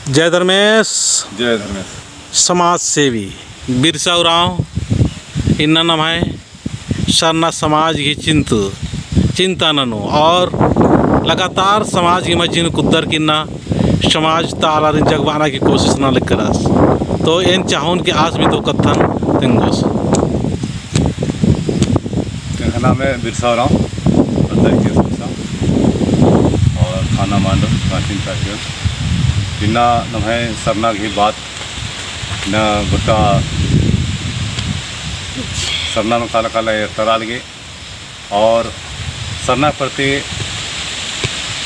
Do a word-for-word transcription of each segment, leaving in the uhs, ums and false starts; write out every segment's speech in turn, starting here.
जय धर्मेस। जय धर्मेस। समाज सेवी बिरसा उराँव इन्ना नम्है सरना समाज गही चिंत, चिंता ननो और लगातार समाज गही मझी नू कुद्दर की इन्ना समाज ता आलारिन जगबाना की कोशिश नना लग करस। तो एन चाहोन कि आस भी तो कत्थन तेंगोस। तेंगना में बिरसा उराँव, पद्दा इतिहास बिरसा, और थाना मांडर, राँची तहसील। इन्ना नम्है सरना गही बात, इन्ना गोट्टा सरना नू काला काला एरतरा लगे, और सरना प्रति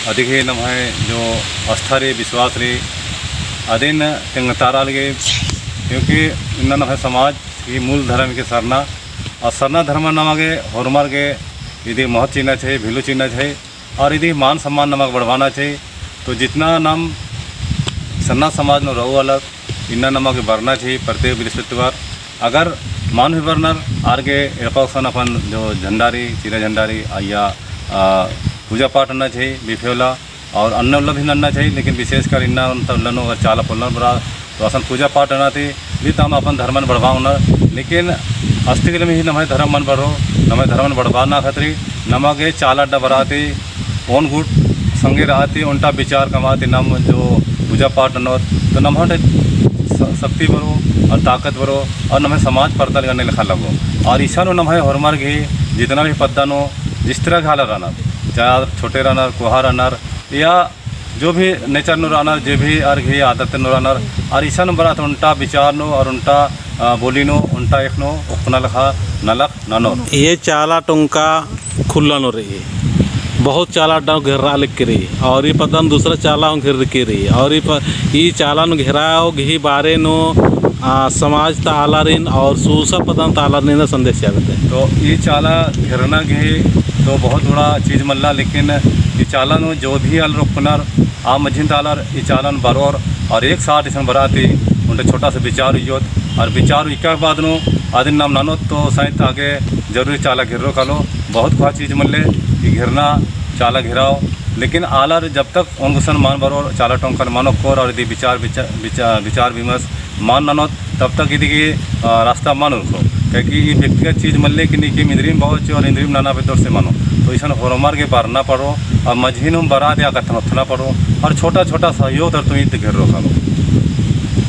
अधिक ही नम्है जो आस्था रई, विश्वास रई, अदिन तेंगतारा लगे, क्योंकि इन्ना नम्है समाज ही मूल धर्म के सरना, और सरना धर्म नमा गे होरमर गे इदी महत्व चिअना चाहिए, value चिअना चाहिए, और इदी मान सम्मान नमा गे बढ़वाना चाहिए। तो जितना नाम सरना समाज नू रऊ वाला इन्ना नमा गे बरना चाहिए प्रत्येक बृहस्पतिवार। अगर मान भी बरनर आर गे एड़पा गुसन अपन जो झंडा रई, चीरा झंडा रई, आ या, आ, पूजा पाठ नना चाहिए, बिफे उल्ला और अन्ने उल्ला भी नन्ना चाहिए, लेकिन विशेषकर इन्ना उन्ता उल्ला नू अगर चाला पोल्लनर बरआ, तो असन पूजा पाठ नना ती भी तम अपन धर्मन बढ़बआ ओनर। लेकिन अस्तिक लेम ही नम्है धर्म मल बढ़ो, नम्है धर्मन बढ़बअना खतरी नमा गे चाला अड्डा बरआ ती ओन गुट संगे रआ ती ओन्टा विचार कमआ ती नाम जो पूजा पाठ ननोत, तो नम्है ओन्टे स-, शक्ति बरओ और ताकत बरओ और नम्है समाज परदल गन्ने लेखा लगो। और इसन नू नम्है होरमर गही जितना भी पद्दा नू जिस तरह के आलर रअनर, चाहे आर छोटे रअनर, कोहा रअनर, या जो भी nature नू रअनर, जे भी आर गही आदत नू रअनर, आर इसन बरआ ती ओन्टा विचार नू और ओन्टा, अ, बोली नू, ओन्टा एख़ नू ओक्कना लेखा नलख ननोर। ये चाला टोंका खुल्ला नू रई, बहुत चाला अड्डा घेर्रा लगी रई, और ई पद्दा नू दूसरा चाला हूँ घेर्रकी रई, और ई प-, ई चाला नू घेराव गही बारे नू, आ, समाज ता आलारिन और सूसा पद्दा ता आलारिन संदेश चिआ बेद्दय। तो ई चाला घेरना गही तो बहुत बड़ा चीज मल्ला, लेकिन ई चाला नू जो भी आलर ओक्कनर, आ मझिन ता आलर ई चालन बरओर और एक साथ इसन बरआ ती ओन्टे छोटा सा विचार उइयोत और विचार उइका के बाद नू अदिन नाम ननोत तो साइत आगे जरूरी चाला घेर्रो कालो। बहुत कोहा चीज मल्ले ई घेरना, चाला घेराव, लेकिन आलर जब तक ओन गुसन मल बरओर, चाला टोंकन मल ओक्कोर और इदी विचार, विचा-, विचा-, विचार विमर्श मल ननोत, तब तक इदी गही, अ, रास्ता मल उरखो। काहे कि ई व्यक्तिगत चीज मल्ले कि नीकिम इन्द्रिम बओ चे और इन्द्रिम नना बेद्दोर से मनो। तो इसन होरमर गे बरना पड़ो, और मझी नू बरआ दिया कत्थन ओथना पड़ो, और छोटा छोटा सहयोग तरती ईद घेर्रो कालो।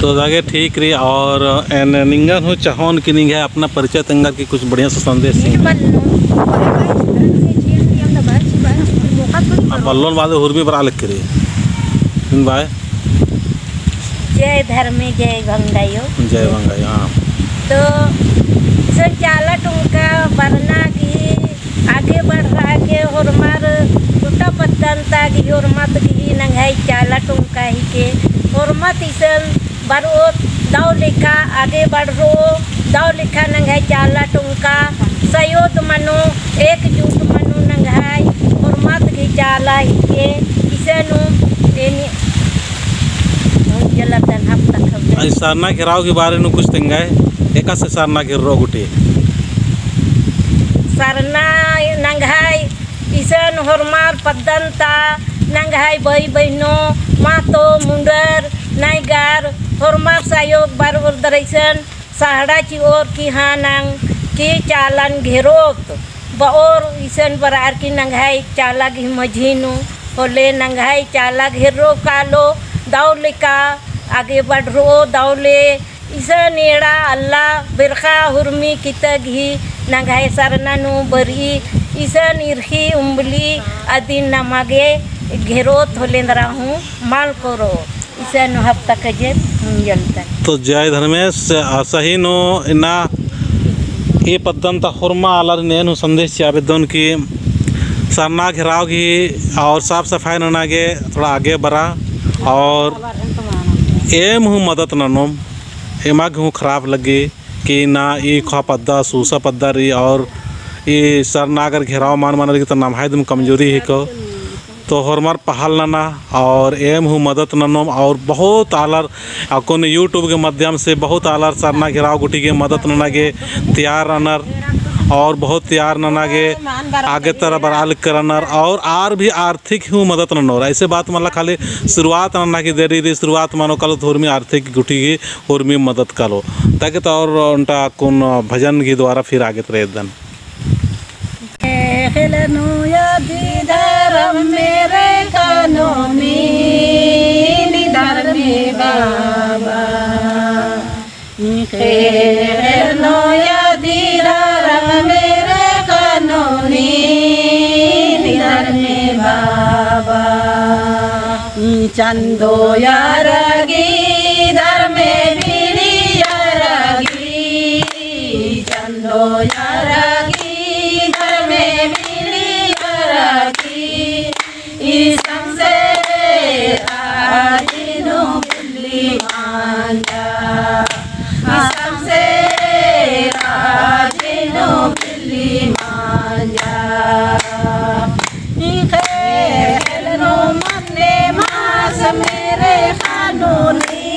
तो जागे ठीक रई, और एन निंगन हूँ चाहोन कि निंग्है अपना परिचय तेंगर की कुछ बढ़िया सा संदेश। इन बल्लो, बल्लोन बाद हुरमी बरआ लगी रई। इन बाय। जय धर्मे, जय भंगायो। जय भंगायो, हाँ। तो इसन चाला टोंका बरना की आगे बढ़रआ गे होरमर टुटा पद्दन ता गही होरमत गही नंग्है चाला टोंका हिके। होरमत इसन बरओत दव लेखा आगे बढ़रओ, दव लेखा नंग्है चाला टोंका सयोद मनो, एकजुट मनो नंग्है होरमत गही चाला हिके। इसन नू एन जलतन हफ्ता खबर। आई सरना घेराव के बारे नू कुछ तेंगय, एकासे सरना घेर्रो गुटी। सरना नंग्है इसन होरमर पद्दन ता नंग्है बई बहिनो, महतो, मुंडर, नैगर, होरमर सहयोग बरओर दरा इसन सहड़ा चिओर की हाँ नंग की चालन घेरोत बओर इसन बरअर की नंग्है चाला गही मझी नू होले नंग्है चाला घेर्रो कालो दव लेका आगे बढ़रओ दव ले इसन एड़ा अल्ला बेरखा हुरमी कितग ही नंग्है सरना नू बरई इसन इरखी उम्बली अदिन नमा गे घेरोत होले दरा हूँ मल कोरो। इसन हफ्ता कजे मुंजल तन। तो जय धर्मेस, आ, सही नू इन्ना ई पद्दन ता होरमा आलारिन एन हूँ संदेश चिआ बेद्दोन कि सरना घेराव गही और साफ सफाई नना गे थोड़ा आगे बरा और एम हूँ मदद ननोम, एमा गे हूँ खराब लग्गी कि ना ई खोआ पद्दा, सूसा पद्दा रई और ई सरना अगर घेराव मल मना लग्गी तो नम्है दिम कमजोरी हिको। तो होरमर पहल नना और एम हूँ मदद ननोम और बहुत आलर अक्कुन YouTube के माध्यम से बहुत आलर सरना घेराव गुटी गे मदद नना गे तैयार रअनर और बहुत तैयार नना गे आगे तरह बरआ लक्करनर और आर भी आर्थिक हूँ मदद ननोर। ऐसे बात मला खाली शुरुआत नना की देरी रई, शुरुआत मनो कालो तो उर्मी आर्थिक गुट्ठी गही उर्मी मदद कालो। ताकि तो और ओन्टा कुन भजन गही द्वारा फिर आगे तरा एदन। खेलनो या दीदार मेरे कानूनी दीदार में बाबा। खेलनो या दीदार मेरे कानूनी दीदार में बाबा। चंदो यार गही दीदार में बीड़ी यार गही। चंदो यार गही दीदार में बीड़ी यार गही। ई संसेर आदिनु बिल्ली मांजा। ई संसेर आदिनु बिल्ली मांजा। ई खेलनो मन्ने मास मेरे कानूनी